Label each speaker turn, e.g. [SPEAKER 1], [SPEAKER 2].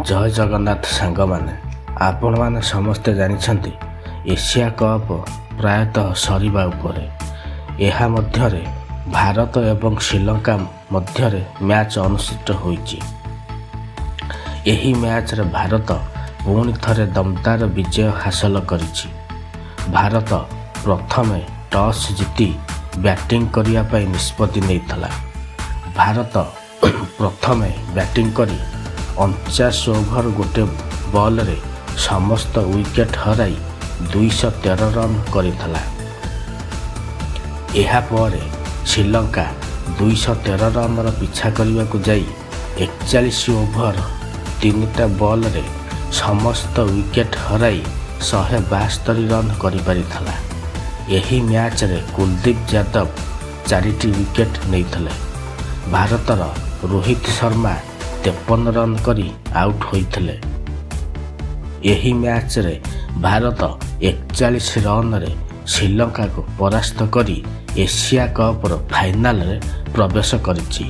[SPEAKER 1] ଜୟ ଜଗନ୍ନାଥ ସାଙ୍ଗମାନେ। ଆପଣମାନେ ସମସ୍ତେ ଜାଣିଛନ୍ତି, ଏସିଆ କପ୍ ପ୍ରାୟତଃ ସରିବା ଉପରେ। ଏହା ମଧ୍ୟରେ ଭାରତ ଏବଂ ଶ୍ରୀଲଙ୍କା ମଧ୍ୟରେ ମ୍ୟାଚ୍ ଅନୁଷ୍ଠିତ ହୋଇଛି। ଏହି ମ୍ୟାଚ୍ରେ ଭାରତ ପୁଣି ଥରେ ଦମଦାର ବିଜୟ ହାସଲ କରିଛି। ଭାରତ ପ୍ରଥମେ ଟସ୍ ଜିତି ବ୍ୟାଟିଂ କରିବା ପାଇଁ ନିଷ୍ପତ୍ତି ନେଇଥିଲା। ଭାରତ ପ୍ରଥମେ ବ୍ୟାଟିଂ କରି 49 ଓଭର ଗୋଟେ ବଲରେ ସମସ୍ତ ୱିକେଟ୍ ହରାଇ 213 ରନ୍ କରିଥିଲା। ଏହାପରେ ଶ୍ରୀଲଙ୍କା 213 ରନ୍ର ପିଛା କରିବାକୁ ଯାଇ 41 ଓଭର 3ଟା ବଲରେ ସମସ୍ତ ୱିକେଟ୍ ହରାଇ 172 ରନ୍ କରିପାରିଥିଲା। ଏହି ମ୍ୟାଚ୍ରେ କୁଲଦୀପ ଯାଦବ ଚାରିଟି ୱିକେଟ୍ ନେଇଥିଲେ। ଭାରତର ରୋହିତ ଶର୍ମା 53 ରନ୍ କରି ଆଉଟ୍ ହୋଇଥିଲେ। ଏହି ମ୍ୟାଚ୍ରେ ଭାରତ 41 ରନରେ ଶ୍ରୀଲଙ୍କାକୁ ପରାସ୍ତ କରି ଏସିଆ କପ୍ର ଫାଇନାଲରେ ପ୍ରବେଶ କରିଛି।